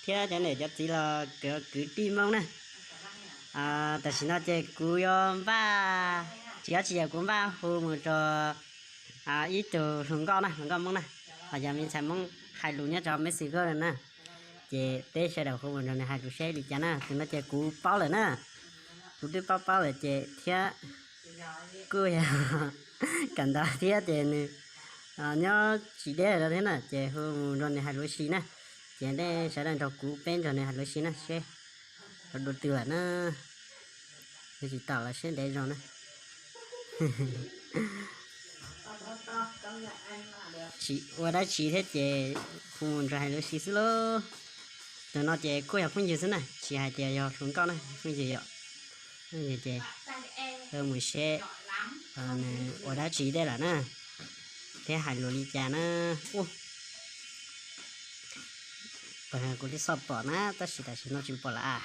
thiab cov niam cov txiv los kwv tij Hmoob na. Tam sim no ces kuv yuav npaj, tsis dab tsi yog kuv npaj hu mus rau ib tug hluas nkauj na, hluas nkauj Hmoob na, los yog me ntxhais Hmoob hais lus nyob rau Messenger na. Ces peb sawv daws hu mus nrog nws hais lus seb li cas na. Tus no ces kuv paub lawm na, kuv twb paub paub lawm ces thiab kuj yog kawm ntawv thiab ces nws nyob tsis deb lawm thiab na, ces hu mus nrog nws hais lus ua si na. Ces nej sawv daws nrog kuv peb nrog nws hais lus ua si na seb dua twg lawm na. Yog tsis tau los seb ntev zog na. Tsis ua dab tsi thiab ces hu mus nrog hais lus ua si xwb lauj. Tus no ces kuj yog phooj ywg xwb na, tsis hais tias yog hluas nkauj na, phooj ywg yom. Phooj ywg ces mus seb nws ua dab tsi tej lawm na, thiab hais lus li cas na. Ub, kuv twb xauj pom na tab sis tam sim no tsis pom lawm a.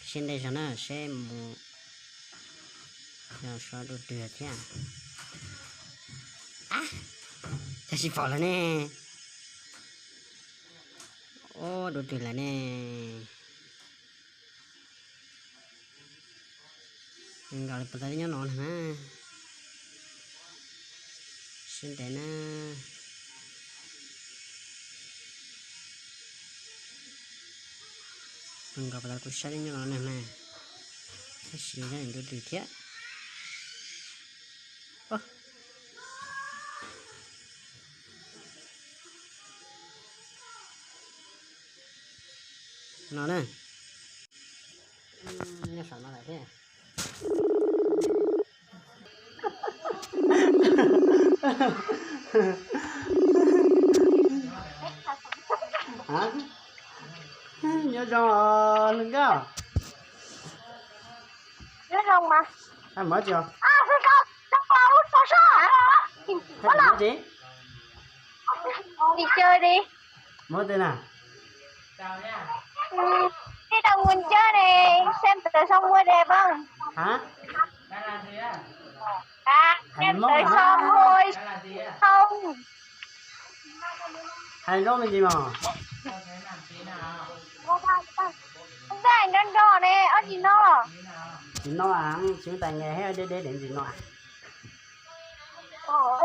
Seb ntev zog na seb mus yog sov dua twg thiab. Ab, cas tsis pom lawm ne. Ub, dua twg lawm ne. Nkaus li puas tau nyob no na. Sib ntev na. Nkaus puas tau kuv saib nyob no na. Tab sis nyob dua twg thiab. No na. Nyob saum no lawm thiab. Nyob zoo hluas nkauj. Nyob zoo mas. Hais dab tsi? Mus ua twg na? Mus tsev ne, xem tờ sông mua đẹp không? Hả? Hả? Xem tờ sông mua không? Hais Hmoob me ntsis mog. Ntxim nrog nrog ne, ob tsis noj. Tsis noj, tsis ua tais nge, deb deb dev tsis noj.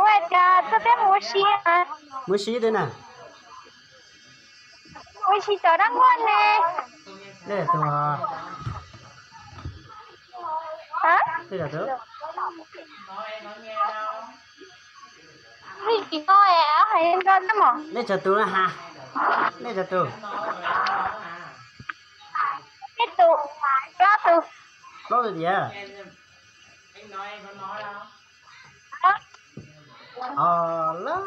Ua cas koj peb mus ua si? Mus ua si twg na? Ua si cov dab muaj ne. Nej tus, nej tus, nej cov tus na has, nej cov tus, nej tus, plaub tus, plaub tus tias. Lawm.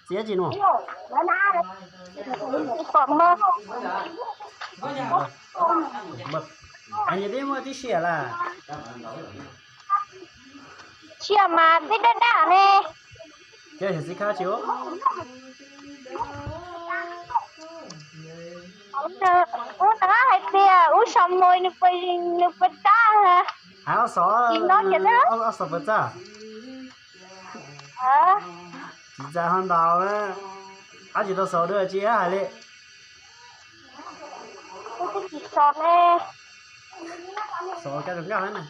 Txiav tsis nua. Nyias twb muaj tib si lawm. Sia mas twb daj daj ne. Ces yog txiv khab tsis ua. Ub, nws hais tias ub, xos mus nws puas, nws puas tag. Hais ob xov, ob xov puas txaj? Tsis txaj ho ntaus na. Ab, tsis tau xaus dua tsis hais li. Xos koj zoo nkauj na.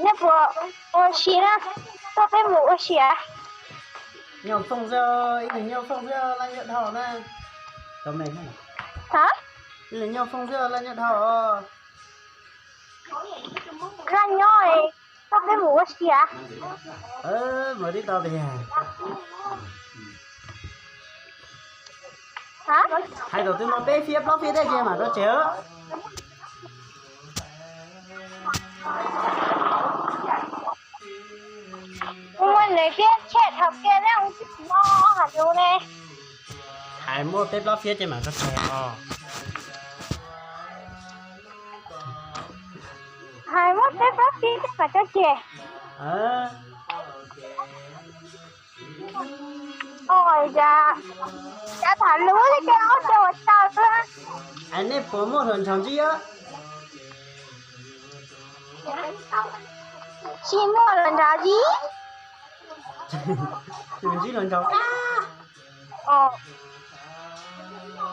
Nyob puas ua si na, koj peb mus ua si a? Nyuaj fooj xwb, ib leeg nyuaj fooj xwb, laj nyuaj dhau na. Tau me, ib leeg nyuaj fooj xwb, laj nyuaj dhau. Laj nyob, koj peb mus ua si a? Mus tib tau tiag. Hais thaum twg muaj peb fiab plaub fiab tej ces mam rau tseg. Ua nws thiab tshem thaum kiag neb ua tsis tau hais lus ne. Hais muaj peb plaub fiab ces mam rau tseg os. Hais muaj peb plaub fiab ces mam rau tseg. Ua cas, cas tham lus li cas ua cas ua tau xwb. Es nej puas muaj hluas nraug ntsib os? Tsis muaj los nrad li. Ntsib los nrad.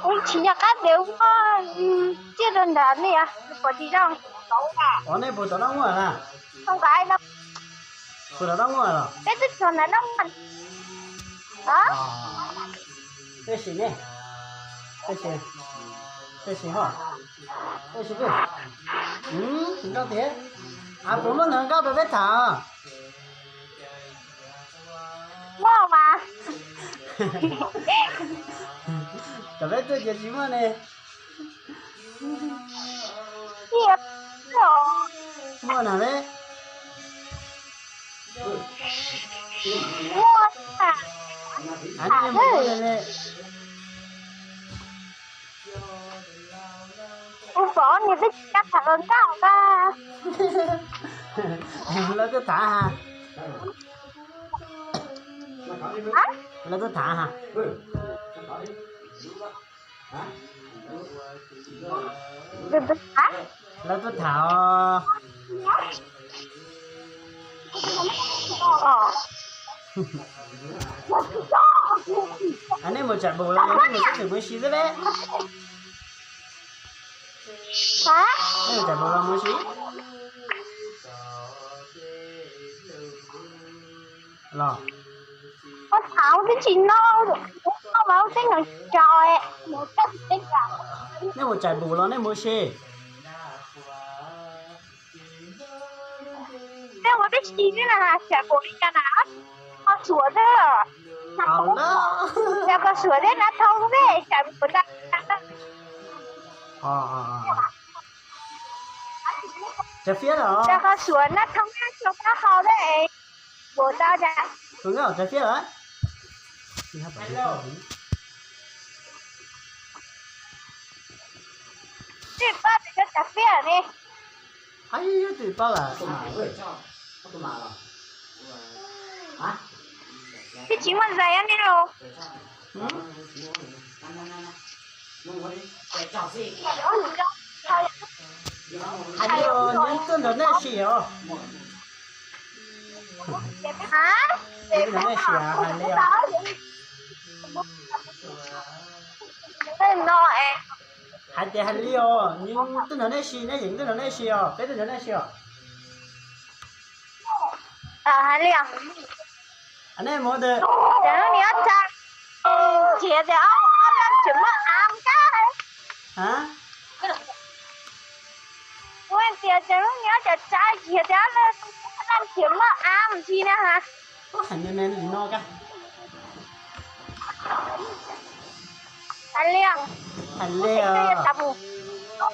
Ua tsis nco qab tias muaj tsiaj rau nrad ne, pom tsis zoo. Ov, nej puas tom no muaj na? Puas tom no muaj los? Peb twb txog ntawm no muaj. Tab sis ne, tab sis, tab sis ho, tab sis, nkauj tiag. Puas muaj ntawv nkauj rau peb tham? Muaj mas. Tam peb tuaj ces tsis muaj ne. Muaj na ne. Muaj. Kuv pom niag peb cab tham nkauj na. Lawv tuaj tham ha. Lawv tuaj tham ha. Lawv tuaj tham os. Nej mus tsam npaum los yog nej mus sib txwm mus si xwb peb? Nej mus tsam npaum los mus si los? Nej mus tsam npaum los nej mus si. Tej ua tib si na, xyam pum li cas na, qhov suav xwb. Yog qhov suav thiab nab thoob xwb, xyam pum ntag. Cov fiab los? Yog qhov suav nab thoob thiab xyoo nab hau xwb, pum ntag. Tus nkauj cov fiab lawm. Twb pab tsis tau cov fiab ne. Twb pab lawm. Twb tsis muaj zais ne los. Hais li os, nyob tuaj nrog nej ua si os. Nyob tuaj nrog nej ua si, hais li os. Hais tias hais li os, nyob tuaj nrog nej ua si, neb yeem tuaj nrog nej ua si os, peb tuaj nrog nej ua si os. Hais li os. Nej mus, cov lub niag ob tsav, nrhiav tias ob leeg tseem muaj av nkaj. Kuv tias cov lub niag ob cov tsav nrhiav tias ob leeg tseem muaj av mus ntsis na ha. Hais li os. Hais li os.